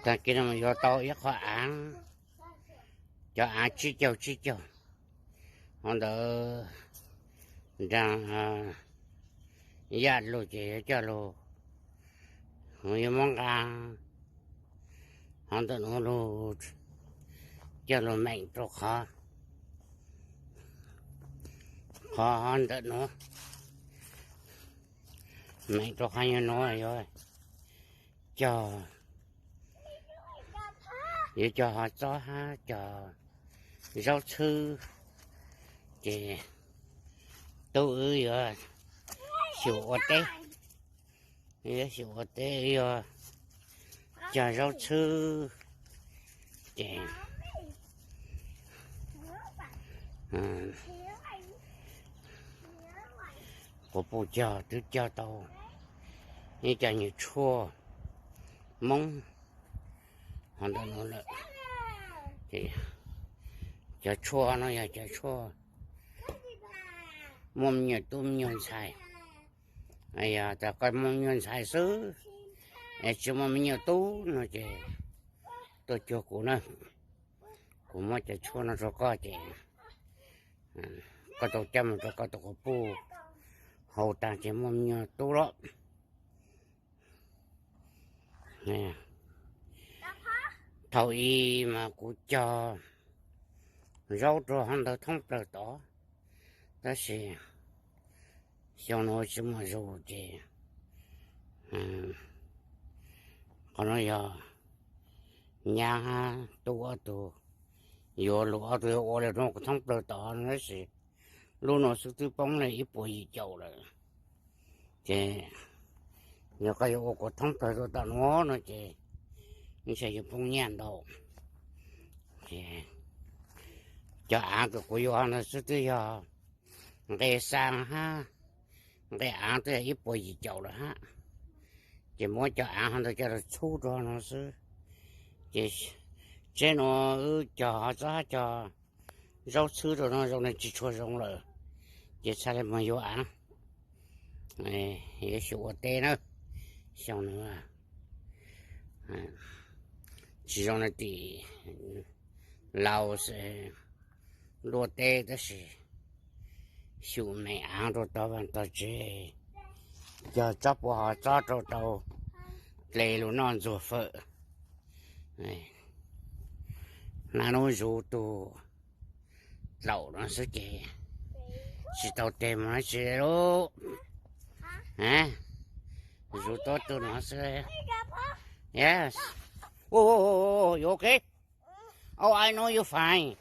Tag kis no mus yuav tau ib qho av, cov av tsib caug tsib caug, ho ntawd nrag yaj lug ces yuav coj lug, yuav muab nqa, ho ntawm nuav lug coj lug meem rau qhov, qhov ntawm nuav, meem rau qhov nyuag nuav yuav cog, yuav cog hov txob hab cog zaub txhwb, ces tub wb yuav xyum ua teb, yuav xyum ua teb yuav cog zaub txhwb, ces quas puj cog twb cog tau ib co nyuag tshuaj Moob ho ntawm nuav lawm. Cov tshuaj no yog cov tshuaj muaj me nyuam tub me nyuam ntxhais, yog tas koj muaj me nyuam ntxhais xwb es tsis muaj me nyuam tub no ces tuaj cuag kuv na, kuv muab cov tshuaj no rau koj ces koj tau coj mus rau koj tus quas puj haus tas ces muaj me nyuam tub lawm. Thaum ub mas kuv cog zaub rau hov ntawd thoob plaws tod, tab sis xyoo no tsis muaj zug ces qhov no yog nyab hab tub ob tug yuav, lug ob tug yuav ua li no kuv thoob plaws tod no tab sis lub no xwb twb poob li ib puas yim caum lawm. Ces yog koj yuav ua kuv thoob plaws rau tom nuav no ces ib tsam yuav poob nyaj ntau. Ces cov av kws kuv yuav no xwb twb yog nqe xaa hab nqe av twb yog ib puas yim caum lawm hab. Ces muab cov av hov ntawd coj los txhub rau no xwb. Ces tseeb nuav wb cog hov txob hab cog zaub txhwb rau no zoo ne tsis tshua zoo lawm, ces txhaj le moog yuav av, yuav xyum ua teb na. Xyoo no tsis zoo le tim laus luaj teb tab sis xyum meem av rau tod vaam tog tsev, cog tsob puav hov txob rau tau dle lug noj ntxuag fawm. Naj nub zuv tug dlaum no xwb ces tsis tau teg mus dab tsi lawm. Zuv tuab tug no xwb. Yes. Oh, oh, oh, oh, you okay? Oh, I know you fine.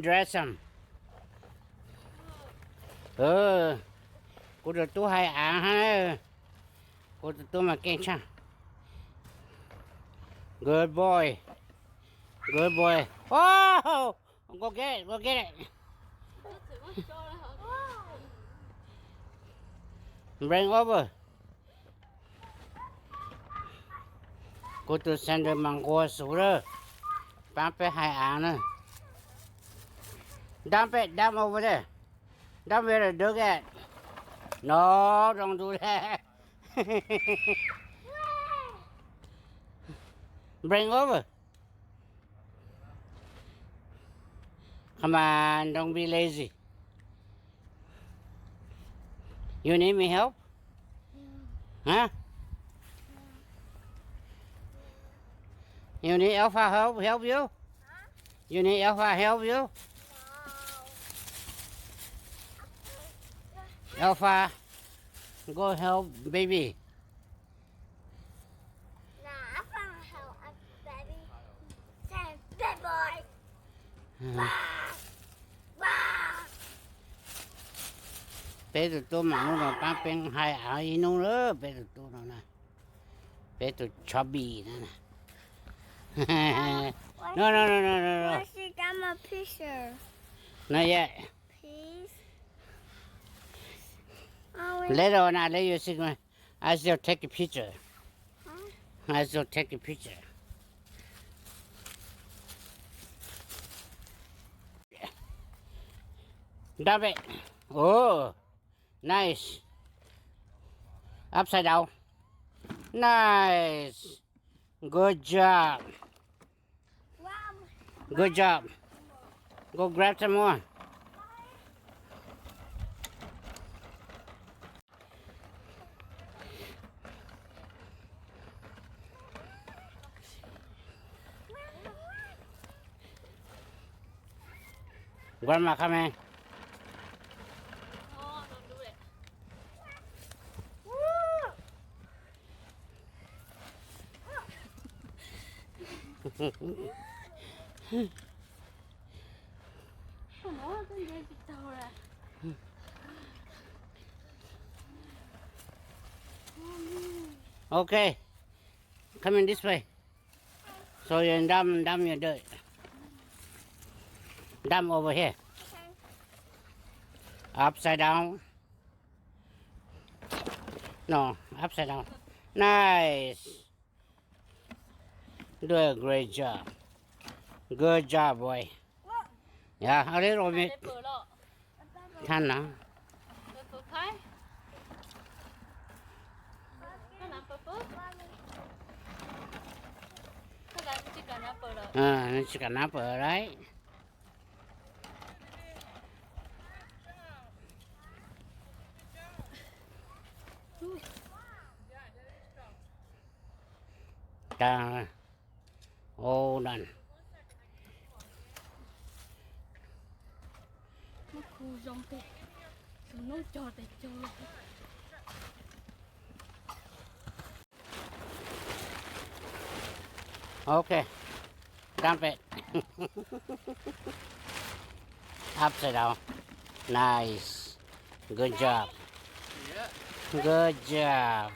Dress him. Kuv tus tub hais av hab. Kuv tus tub mas keej tshaj. Good boy. Good boy. Oh, go get it, go get it. Bring over. Kuv tus sandal mas nquag xwb lawm. Paab peb hais av na. Dump it, dump over there. Dump it, do that. No, don't do that. Bring over. Come on, don't be lazy. You need me help? Huh? You need Alpha help help you? You need Alpha help you? Alpha, go help baby. Peb tus tub mas hnub no paab peb hais av ib hnub lawm, peb tus tub no na. Peb tus chubby na. No, no, no, no, no, no. Not yet. Later on, I let you see. I still take a picture. I still take a picture. Dump it. Oh, nice. Upside down. Nice. Good job. Good job. Go grab some more. Grandma coming. Okay, coming this way. So you dump, dump your dirt. Dump over here. Upside down. No, upside down. Nice. Do a great job. Good job, boy. Yeah, a little bit. Tha na. Tsis kam na pawm right. Hold on. Okay, dump it. Upside down. Nice. Good job. Good job.